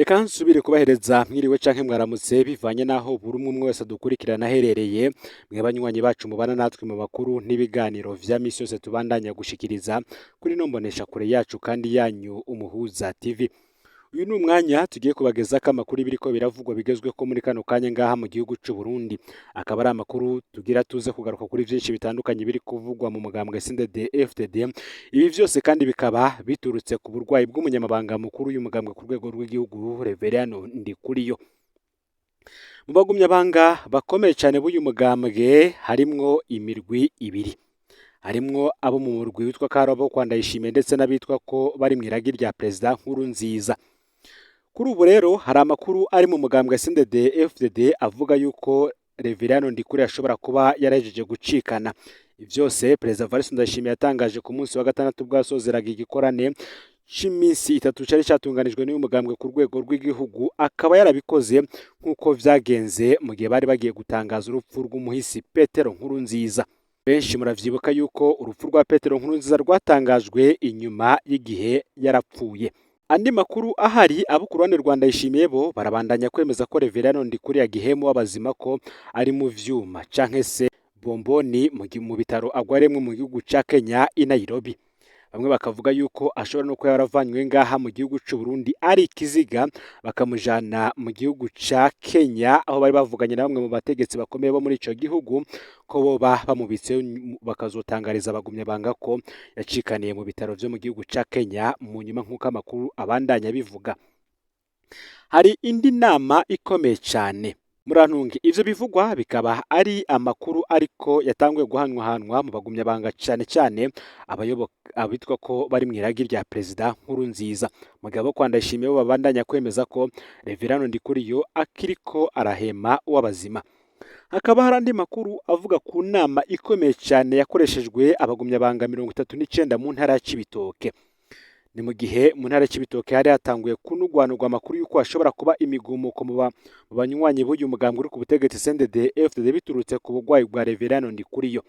Reka nsubire kubahereza mwiriwe canke mwaramutse, bivanye n'aho buri umwe umwe wese adukurikirana aherereye. Mwe banywanyi bacu mubana natwe mu makuru n'ibiganiro vya misi yose tubandanya gushikiriza kuri ino mbonesha kure yacu kandi yanyu, Umuhuza TV. Uyu ni umwanya tugiye kubagezako amakuru biriko biravugwa bigezweko muri kano kanya ngaha mu gihugu c'u Burundi. Akaba ari amakuru tugira tuze kugaruka kuri vyinshi bitandukanye biri kuvugwa mu mugambwe CNDD FDD. Ibi vyose kandi bikaba biturutse ku burwayi bw'umunyamabanga mukuru y'umugambwe ku rwego rw'igihugu, Reveriyano Ndikuriyo. Mu bagumyabanga bakomeye cyane b'uyu mugambwe harimwo imirwi ibiri: harimwo abo mu murwi witwa Karabo kwa Ndayishimiye, ndetse n'abitwa ko bari mu iragi rya Perezida Nkurunziza. Kuri ubu rero hari amakuru ari mu mugambwe CNDD FDD avuga yuko Reveriyano Ndikuriyo ashobora kuba yarahejeje gucikana. Vyose Perezida Evariste Ndayishimiye yatangaje ku munsi wa gatandatu ubwo yasozeraga igikorane c'iminsi 3 cari catunganijwe n'uyu mugambwe ku rwego rw'igihugu, akaba yarabikoze nk'uko vyagenze mu gihe bari bagiye gutangaza urupfu rw'umuhisi Petero Nkurunziza. Benshi muravyibuka yuko urupfu rwa Petero Nkurunziza rwatangajwe inyuma y'igihe yarapfuye. Andi makuru ahari, abo ku ruhande rwa Ndayishimiye bo barabandanya kwemeza ko Reveriyano Ndikuriyo agihemu w'abazima, ko ari mu vyuma canke se bomboni mu bitaro agwaremwo mu gihugu ca Kenya i Nairobi. Bamwe bakavuga yuko ashobora no kuba yaravanywe ngaha mu gihugu c'u Burundi ari ikiziga, bakamujana mu gihugu ca Kenya, aho bari bavuganye na bamwe mu bategetsi bakomeye bo muri ico gihugu ko boba bamubitse, bakazotangariza abagumyabanga ko yacikaniye mu bitaro vyo mu gihugu ca Kenya mu nyuma, nk'uko amakuru abandanya bivuga. Hari indi nama ikomeye cane, murantunge, ivyo bivugwa bikaba ari amakuru ariko yatanguye guhanwahanwa mu bagumyabanga, cane cane abayoboka abitwa ko bari mw'iragi rya Perezida Nkurunziza. Mugabo kwa Ndayishimiye bo babandanya kwemeza ko Reveriyano Ndikuriyo akiriko arahema w'abazima. Hakaba hari andi makuru avuga ku nama ikomeye cyane yakoreshejwe abagumyabanga 39 mu ntara ya Cibitoke. Ni mu gihe mu ntara ya Cibitoke hari hatanguye kunugwanurwa amakuru y'uko hashobora kuba imigumuko mu banywanyi b'uyu mugambwe uri ku butegetsi CNDD FDD, biturutse ku burwayi bwa Reveriyano Ndikuriyo.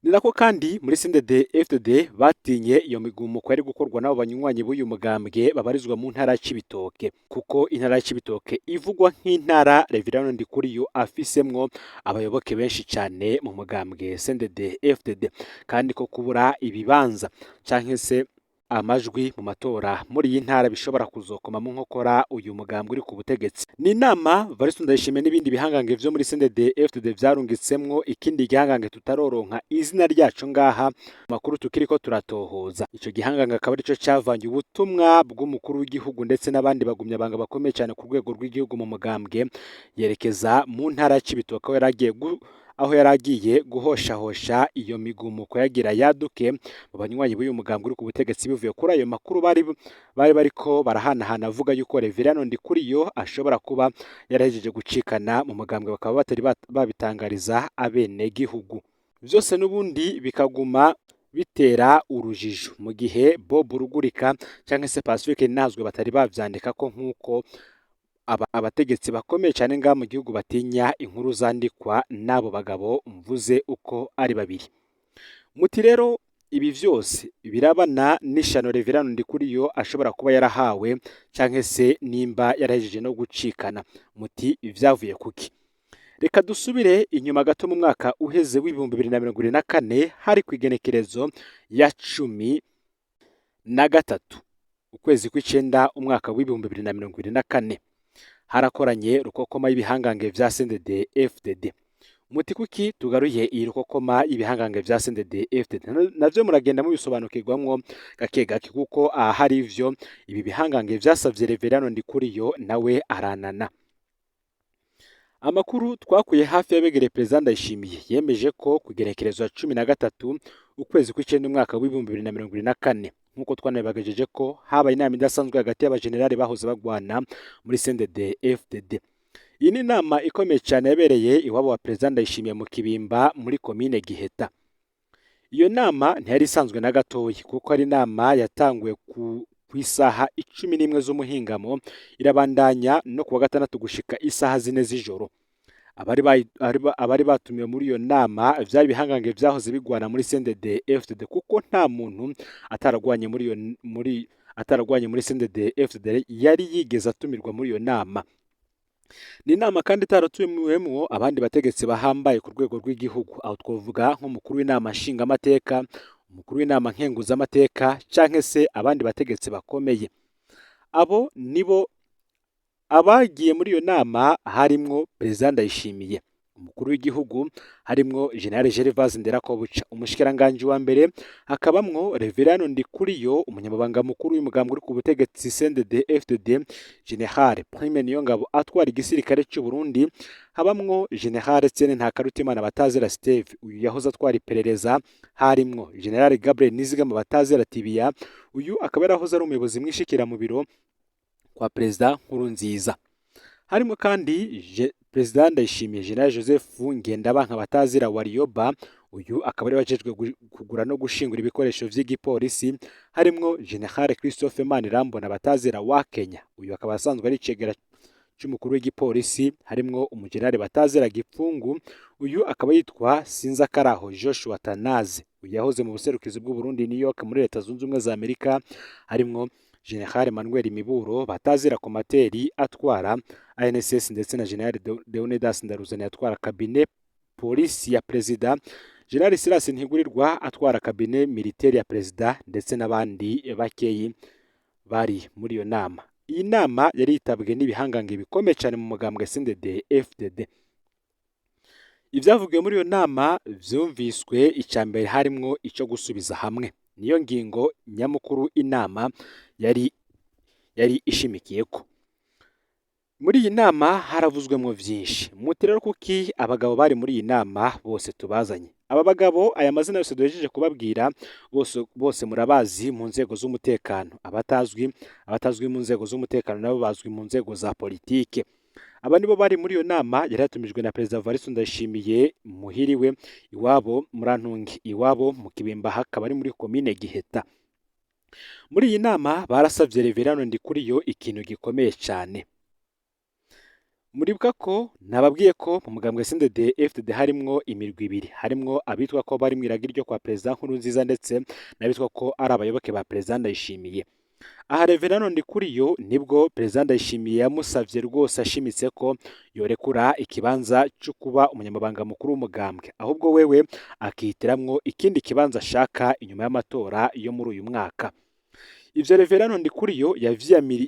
Ni nako kandi muri CNDD FDD batinye iyo migumuko yari gukorwa n'abo banywanyi b'uyu mugambwe babarizwa mu ntara ya Cibitoke, kuko intara ya Cibitoke ivugwa nk'intara Reveriyano Ndikuriyo afisemwo abayoboke benshi cyane mu mugambwe CNDD FDD, kandi ko kubura ibibanza canke se amajwi mu matora muri iyi ntara bishobora kuzokoma mu nkokora uyu mugambwe uri ku butegetsi. Ni inama Evariste Ndayishimiye n'ibindi bihangange vyo muri CNDD FDD vyarungitsemwo ikindi gihangange tutaroronka izina ryaco ngaha, makuru tukiriko turatohoza. Ico gihangange akaba arico cavanye ubutumwa bw'umukuru w'igihugu ndetse n'abandi bagumyabanga bakomeye cyane ku rwego rw'igihugu mu mugambwe, yerekeza mu ntara ya Cibitoke aho yari agiye guhoshahosha iyo migumuko yagira yaduke mu banywanyi b'uyu mugambwe uri ku butegetsi, bivuye kuri ayo makuru bari bariko barahanahana avuga yuko Reveriyano Ndikuriyo ashobora kuba yarahejeje gucikana mu mugambwe, bakaba batari babitangariza abenegihugu. Vyose n'ubundi bikaguma bitera urujijo mu gihe Bob Rugurika canke se Pacifique Nazwe batari bavyandika ko, nk'uko abategetsi bakomeye cyane ngaha mu gihugu batinya inkuru zandikwa n'abo bagabo mvuze uko ari babiri. Muti rero ibi vyose birabana n'ishano Reveriyano Ndikuriyo ashobora kuba yarahawe, canke se nimba yarahejeje no gucikana, muti vyavuye kuki? Reka dusubire inyuma gato mu mwaka uheze w'2024, hari ku igenekerezo ya 13 ukwezi kw'icenda umwaka w'2024, harakoranye rukokoma y'ibihangange vya CNDD FDD. Muti kuki tugaruye iyi rukokoma y'ibihangange vya CNDD FDD? Navyo muragenda mubisobanukirwamwo gake gake, kuko aha hari ivyo ibi bihangange vyasavye Reveriyano Ndikuriyo, nawe aranana. Amakuru twakuye hafi y'abegereye Perezida Ndayishimiye yemeje ko ku igenekerezo ya 13 ukwezi kw'icenda umwaka w'2024, nk'uko twanabibagejeje ko habaye inama idasanzwe hagati y'abajenerali bahoze bagwana muri CNDD FDD. Iyi ni inama ikomeye cyane yabereye iwabo wa Perezida Ndayishimiye mu Kibimba muri komine Giheta. Iyo nama ntiyari isanzwe na gatoyi, kuko ari inama yatanguye ku isaha 11 z'umuhingamo, irabandanya no kuwa gatandatu gushika isaha 4 z'ijoro. Abari batumiwe muri iyo nama vyari ibihangange vyahoze bigwana muri CNDD FDD, kuko nta muntu ataragwanye muri iyo muri ataragwanye muri CNDD FDD yari yigeze atumirwa muri iyo nama. Ni inama kandi itaratumiwemwo abandi bategetsi bahambaye ku rwego rw'igihugu, aho twovuga nk'umukuru w'inama nshingamateka, umukuru w'inama nkenguzamateka canke se abandi bategetsi bakomeye. Abo nibo abagiye muri iyo nama harimwo Perezida Ndayishimiye, umukuru w'igihugu, harimwo General Gervase Nderakobuca, umushikiranganji wa mbere, hakabamwo Reverend Ndikuriyo, umunyamabanga mukuru w'umugambwe uri ku butegetsi CNDD FDD, General Prime Niyongabo atwara igisirikare cy'u Burundi, habamwo General Etienne Ntakarutimana Batazira Steve, uyu yahoze atwara iperereza, harimwo General Gabriel Nizigama Batazira Tibiya, uyu akaba yarahoze ari umuyobozi mwishikira mu biro kwa Perezida Nkurunziza. Harimo kandi Perezida Ndayishimiye, General Joseph Ngendabanka Batazira Warioba, uyu akaba ari wajejwe kugura no gushingura ibikoresho vy'igipolisi, harimwo General Christophe Manirambona Batazira wa Kenya, uyu akaba asanzwe ari icegera c'umukuru w'igipolisi, harimwo umujenerali Batazira Gipfungu, uyu akaba yitwa Sinzakaraho Joshua Tanaze, uyu yahoze mu buserukizi bw'u Burundi New York muri Leta Zunze Ubumwe za Amerika, harimwo General Manuel Miburo Batazira Komateri atwara ANSS, ndetse na General Leonidas Ndaruzani atwara kabine polisi ya Perezida, General Silas Ntigurirwa atwara kabine militaire ya Perezida, ndetse n'abandi bakeyi bari muri iyo nama. Iyi nama yari yitabwe n'ibihangange bikomeye cyane mu mugambwe CNDD FDD. Ibyavugiwe muri iyo nama vyumviswe, icya mbere harimwo ico gusubiza hamwe, niyo ngingo nyamukuru inama yari ishimikiyeko. Muri iyi nama haravuzwemwo vyinshi. Muti rero kuki abagabo bari muri iyi nama bose tubazanye? Aba bagabo, aya mazina yose duhejeje kubabwira, bose bose murabazi mu nzego z'umutekano. Abatazwi mu nzego z'umutekano nabo bazwi mu nzego za politike. Aba nibo bari muri iyo nama yari yatumijwe na Perezida Evariste Ndayishimiye muhiriwe iwabo, Murantungi, iwabo mu Kibimba, hakaba ari muri komine Giheta. Muri iyi nama barasavye Reverend Ndikuriyo ikintu gikomeye cyane. Muribuka ko nababwiye ko mu mugambwe CNDD FDD harimwo imirwi ibiri, harimwo abitwa ko bari mu iragi ryo kwa Perezida Nkurunziza ndetse n'abitwa ko ari abayoboke ba Perezida Ndayishimiye. Aha Reverend Ndikuriyo nibwo Perezida Ndayishimiye yamusavye rwose ashimitse ko yorekura ikibanza cyo kuba umunyamabanga mukuru w'umugambwe, ahubwo wewe akihitiramwo ikindi kibanza ashaka inyuma y'amatora yo muri uyu mwaka. Ivyo Reverend Ndikuriyo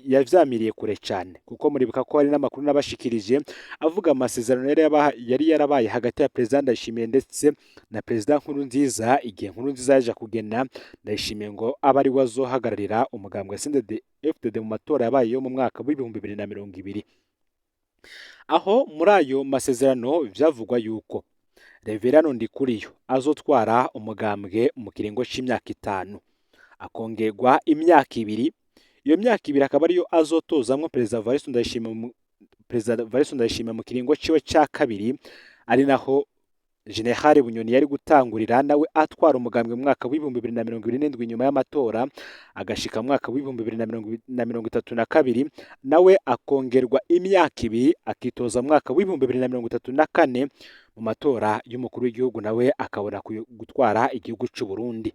yavyamiriye kure cyane, kuko muribuka ko hari n'amakuru nabashikirije avuga amasezerano yari yarabaye hagati ya Perezida Ndayishimiye ndetse na Perezida Nkurunziza, igihe Nkurunziza yaje kugena Ndayishimiye ngo abe ari we azohagararira umugambwe CNDD FDD mu matora yabaye yo mu mwaka w'2020. Aho muri ayo masezerano vyavugwa yuko Reverend Ndikuriyo azotwara umugambwe mu kiringo c'imyaka 5, akongerwa imyaka 2, iyo myaka 2 akaba ariyo azotozamwo Perezida Evariste Ndayishimiye mu kiringo ciwe ca kabiri, ari naho General Bunyoni yari gutangurira nawe atwara umugambwe mu mwaka w'2027 nyuma y'amatora, agashika mu mwaka w'2032, nawe akongerwa imyaka 2 akitoza mu mwaka w'2034 mu matora y'umukuru w'igihugu, nawe akabona gutwara igihugu c'u Burundi.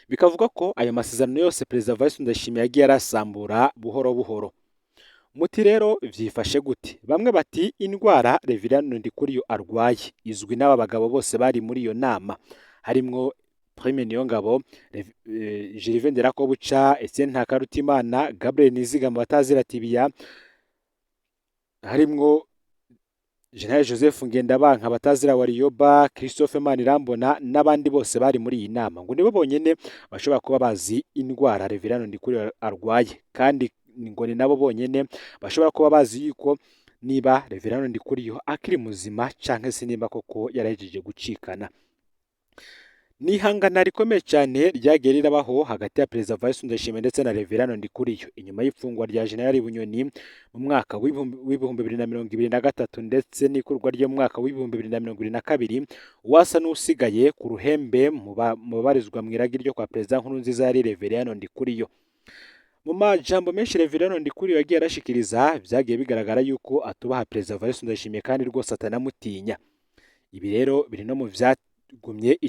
Bikavuga ko ayo masezerano yose Perezida Evariste Ndayishimiye yagiye arasambura buhoro buhoro. Muti rero vyifashe gute? Bamwe bati indwara Reverend Ndikuriyo arwaye izwi n'aba bagabo bose bari muri iyo nama, harimwo Prime Niyongabo, Gervais Nderakobuca, Etienne Ntakarutimana, Gabriel Nizigama Batazira Tibiya, harimwo General Joseph Ngendabanka Batazira Warioba, Christophe Manirambona n'abandi bose bari muri iyi nama, ngo nibo bonyene bashobora kuba bazi indwara Reverend Ndikuriyo arwaye, kandi ngo ni nabo bonyene bashobora kuba bazi yuko niba Reverend Ndikuriyo akiri muzima canke se nimba koko yarahejeje gucikana. Ni ihangana rikomeye cyane ryagiye rirabaho hagati ya Perezida Evariste Ndayishimiye ndetse na Reverend Ndikuriyo inyuma y'ifungwa rya General Bunyoni mu mwaka w'2023 ndetse n'ikurwa ryo mu mwaka w'2022, uwasa n'usigaye ku ruhembe mu babarizwa mu iragi ryo kwa Perezida Nkurunziza yari Reverend Ndikuriyo. Mu majambo menshi Reverend Ndikuriyo yagiye arashikiriza, vyagiye bigaragara yuko atubaha Perezida Evariste Ndayishimiye kandi rwose atanamutinya. Ibi rero biri no mu vyagumye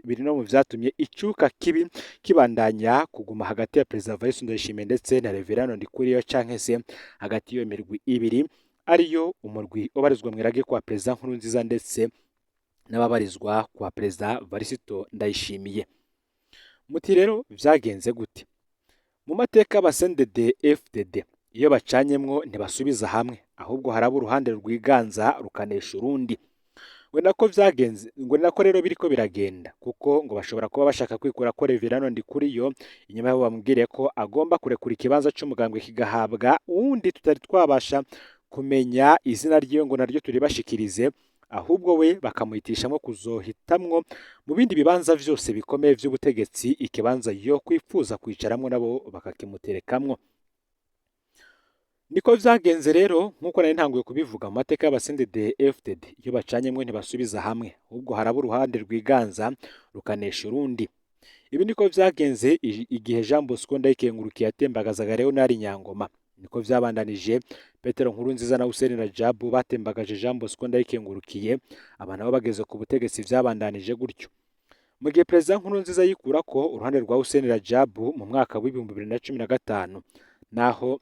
biri no mu vyatumye icuka kibi kibandanya kuguma hagati ya Perezida Evariste Ndayishimiye ndetse na Reverien Ndikuriyo, canke se hagati y'iyo mirwi ibiri, ariyo umurwi ubarizwa mw'irage kwa Perezida Nkurunziza ndetse n'ababarizwa kwa Perezida Varisito Ndayishimiye. Muti rero vyagenze gute? Mu mateka aba CNDD FDD iyo bacanyemwo ntibasubiza hamwe, ahubwo haraba uruhande rwiganza rukanesha urundi. Ngo nako vyagenze, ngo nako rero biriko biragenda, kuko ngo bashobora kuba bashaka kwikura ko Reverien Ndikuriyo inyuma yaho bamubwiriye ko agomba kurekura ikibanza c'umugambwe kigahabwa uwundi tutari twabasha kumenya izina ryiwe ngo naryo turibashikirize, ahubwo we bakamuhitishamwo kuzohitamwo mu bindi bibanza vyose bikomeye vy'ubutegetsi ikibanza yo kwifuza kwicaramwo, nabo bakakimuterekamwo. Niko vyagenze rero, nk'uko nari ntanguye kubivuga, mu mateka y'aba CNDD FDD iyo bacanyemwo ntibasubiza hamwe, ahubwo haraba uruhande rwiganza rukanesha urundi. Ibi niko vyagenze igihe Jean Bosco Ndayikengurukiye yatembagazaga Leonard Nyangoma. Niko vyabandanije Petero Nkurunziza na Hussein Rajabu batembagaje Jean Bosco Ndayikengurukiye, aba nabo bageze ku butegetsi vyabandanije gutyo. Mu gihe Perezida Nkurunziza yikura ko uruhande rwa Hussein Rajabu mu mwaka w'2015, naho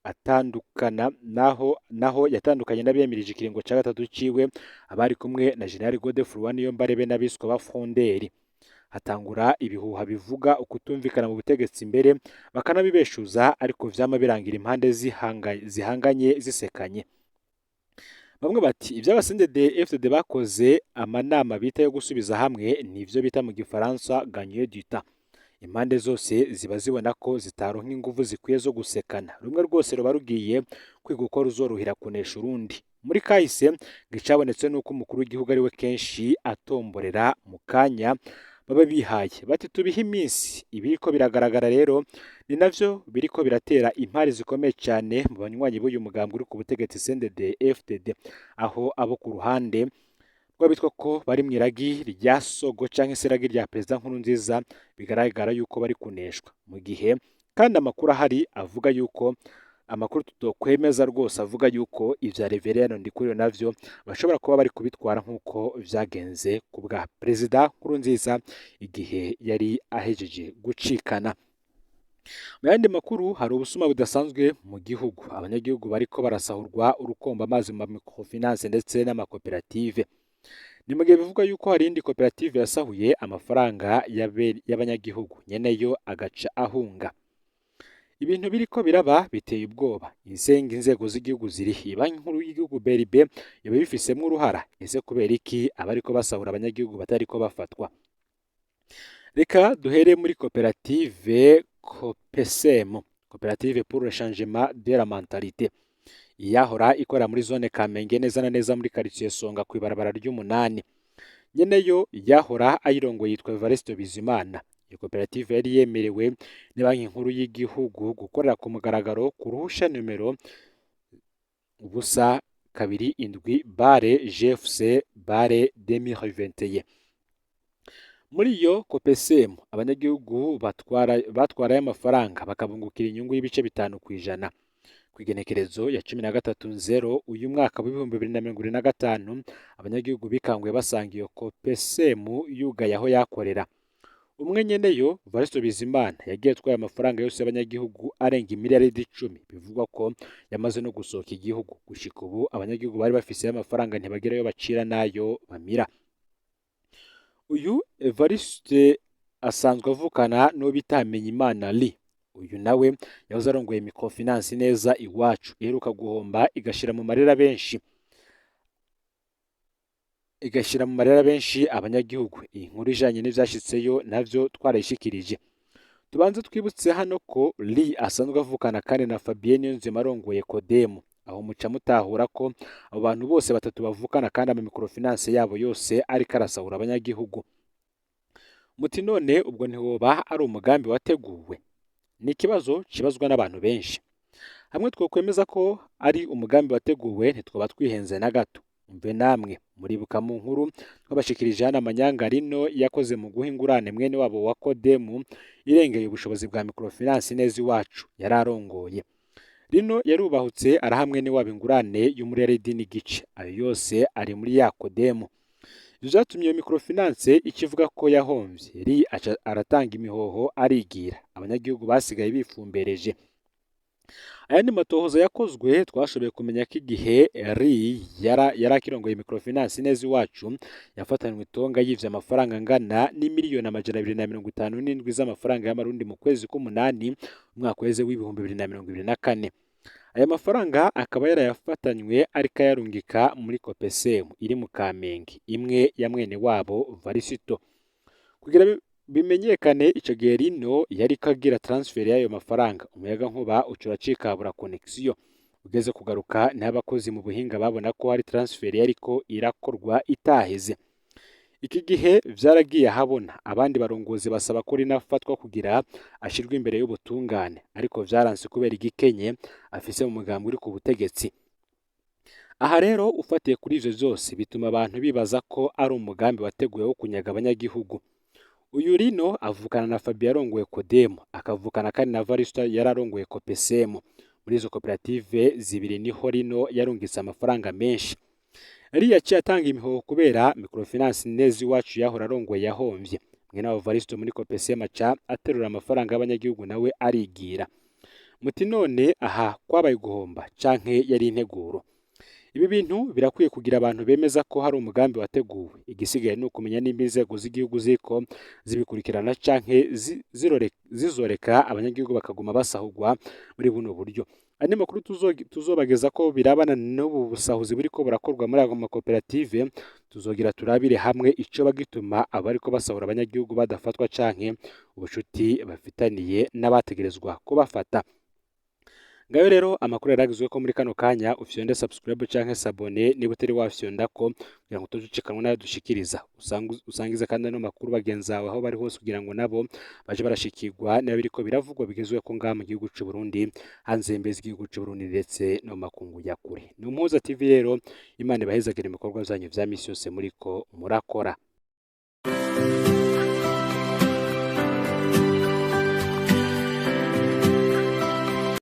atandukana naho yatandukanye n'abiyamirije ikiringo ca gatatu ciwe, abari kumwe na General Godefroid Niyombare be n'abiswa ba Fronderi. Hatangura ibihuha bivuga ukutumvikana mu butegetsi, imbere bakanabibeshuza, ariko vyama birangira impande zihanganye zisekanye. Bamwe bati ivy'aba CNDD FDD bakoze amanama bita yo gusubiza hamwe nivyo bita mu gifaransa gagner du temps. Impande zose ziba zibona ko zitaronka inguvu zikwiye zo gusekana, rumwe rwose ruba rugiye kwiga uko ruzorohera kunesha urundi. Muri kahise ngo icabonetse nuko umukuru w'igihugu ari we kenshi atomborera mu kanya baba bihaye, bati tubihe iminsi. Ibiriko biragaragara rero ni navyo biriko biratera impari zikomeye cyane mu banywanyi b'uyu mugambwe uri ku butegetsi CNDD FDD, aho abo ku ruhande rw'abitwa ko bari mu iragi rya Sogo canke se iragi rya Perezida Nkurunziza bigaragara yuko bari kuneshwa, mu gihe kandi amakuru ahari avuga yuko, amakuru tutokwemeza rwose, avuga yuko ivya Reverien Ndikuriyo navyo bashobora kuba bari kubitwara nk'uko vyagenze ku bwa Perezida Nkurunziza igihe yari ahejeje gucikana. Mu yandi makuru, hari ubusuma budasanzwe mu gihugu, abanyagihugu bariko barasahurwa urukomba amazi mu microfinance ndetse n'amakoperative. Ni mu gihe bivugwa yuko hari indi koperative yasahuye amafaranga y'abanyagihugu, nyeneyo agaca ahunga. Ibintu biriko biraba biteye ubwoba. Insenga inzego z'igihugu ziri, Banki Nkuru y'igihugu BRB yoba ibifisemwo uruhara? Ese kubera iki abariko basahura abanyagihugu batariko bafatwa? Reka duhere muri koperative Copesem, Koperative pour le changement de la mentalité, iyahora ikorera muri zone Kamenge, neza na neza muri quartier Songa, kw'ibarabara ry'umunani. Nyeneyo yahora ayirongoye yitwa Evariste Bizimana. Iyo koperative yari yemerewe ni Banki Nkuru y'igihugu gukorera ku mugaragaro ku ruhusha nimero 027/GFC/2021. Muri iyo Copesem abanyagihugu batwarayo amafaranga bakabungukira inyungu y'ibice 5%. Ku igenekerezo ya 13/0 uyu mwaka w'2025, abanyagihugu bikanguye basanga iyo Copesem yugaye aho yakorera. Umwe nyeneyo Evariste Bizimana yagiye atwaye amafaranga yose y'abanyagihugu arenga imiliyaridi 10, bivugwa ko yamaze no gusohoka igihugu. Gushika ubu abanyagihugu bari bafiseyo amafaranga ntibagira ayo bacira n'ayo bamira. Uyu Evariste asanzwe avukana n'uwo bita Hamenyimana Lee. Uyu nawe yahoze arongoye microfinance Neza Iwacu iheruka guhomba igashira mu marira benshi abanyagihugu. Iyi nkuru ijanye n'ivyashitseyo navyo twarayishikirije. Tubanze twibutse hano ko Lee asanzwe avukana kandi na Fabien Niyonzima arongoye Kodemu. Aho muca mutahura ko abo bantu bose batatu bavukana kandi ama microfinance yabo yose ariko arasahura abanyagihugu. Muti none ubwo ntiwoba ari umugambi wateguwe? Ni ikibazo kibazwa n'abantu benshi. Hamwe twokwemeza ko ari umugambi wateguwe ntitwoba twihenze na gato. Umve namwe, muribuka mu nkuru twabashikirije hano amanyanga Rino yakoze mu guha ingurane mwene wabo wa Kodemu irengeye ubushobozi bwa microfinance Neza Iwacu yari arongoye. Rino yarubahutse araha mwene wabo ingurane y'umuriyaridi n'igice, ayo yose ari muri ya Kodemu. Ivyo vyatumye iyo microfinance ikivuga ko yahomvye. Ri aca aratanga imihoho arigira. Abanyagihugu basigaye bifumbereje. Ayandi matohoza yakozwe, twashoboye kumenya ko igihe Ri yari akirongoye microfinance Neza Iwacu, yafatanywe itonga yivye amafaranga angana n'imiliyoni 257 z'amafaranga y'amarundi mu kwezi k'umunani umwaka uheze w'2024. Aya mafaranga akaba yarayafatanywe ariko ayarungika muri Kopesemu iri mu Kamenge, imwe ya mwene wabo Varisito. Kugira bimenyekane, ico gihe Rino yariko agira transfer y'ayo mafaranga, umuyagankuba uca uracikabura connexion. Ugeze kugaruka, niho abakozi mu buhinga babona ko hari transfer yariko irakorwa itaheze. Iki gihe vyaragiye ahabona, abandi barongozi basaba ko Rino afatwa kugira ashirwe imbere y'ubutungane, ariko vyaranse kubera igikenye afise mu mugambwe uri ku butegetsi. Aha rero, ufatiye kuri ivyo vyose, bituma abantu bibaza ko ari umugambi wateguwe wo kunyaga abanyagihugu. Uyu Rino avukana na Fabien yarongoye Kodemu, akavukana kandi na Varisito yararongoye Kopesemu. Muri izo koperative zibiri niho Rino yarungitse amafaranga menshi. Yari yaciye atanga imihoho kubera microfinance Neza Iwacu yahora arongoye yahomvye. Mwene wabo Varisito muri Kopesemu aca aterura amafaranga y'abanyagihugu nawe arigira. Muti none aha kwabaye guhomba canke yari integuro? Ibi bintu birakwiye kugira abantu bemeza ko hari umugambi wateguwe. Igisigaye ni ukumenya nimba inzego z'igihugu ziriko zibikurikirana canke zizoreka abanyagihugu bakaguma basahurwa muri buno buryo. Andi makuru tuzobageza ko birabana n'ubu busahuzi buriko burakorwa muri ayo makoperative, tuzogira turabire hamwe ico bagituma abariko basahura abanyagihugu badafatwa canke ubucuti bafitaniye n'abategerezwa kubafata. Ngayo rero amakuru yaragizwe ko muri kano kanya. Ufyonde subscribe canke s'abonner niba utari wafyondako kugira ngo utojucikanwa nayo dushikiriza. Usangize kandi ano makuru bagenzi bawe aho bari hose kugira ngo nabo baje barashikirwa niba biriko biravugwa bigezweho ko ngaha mu gihugu c'u Burundi, hanze y'imbibe z'igihugu c'u Burundi, ndetse no mu makungu ya kure. Ni Umuhuza TV rero, Imana ibahezagire ibikorwa vyanyu vya misi yose muriko murakora.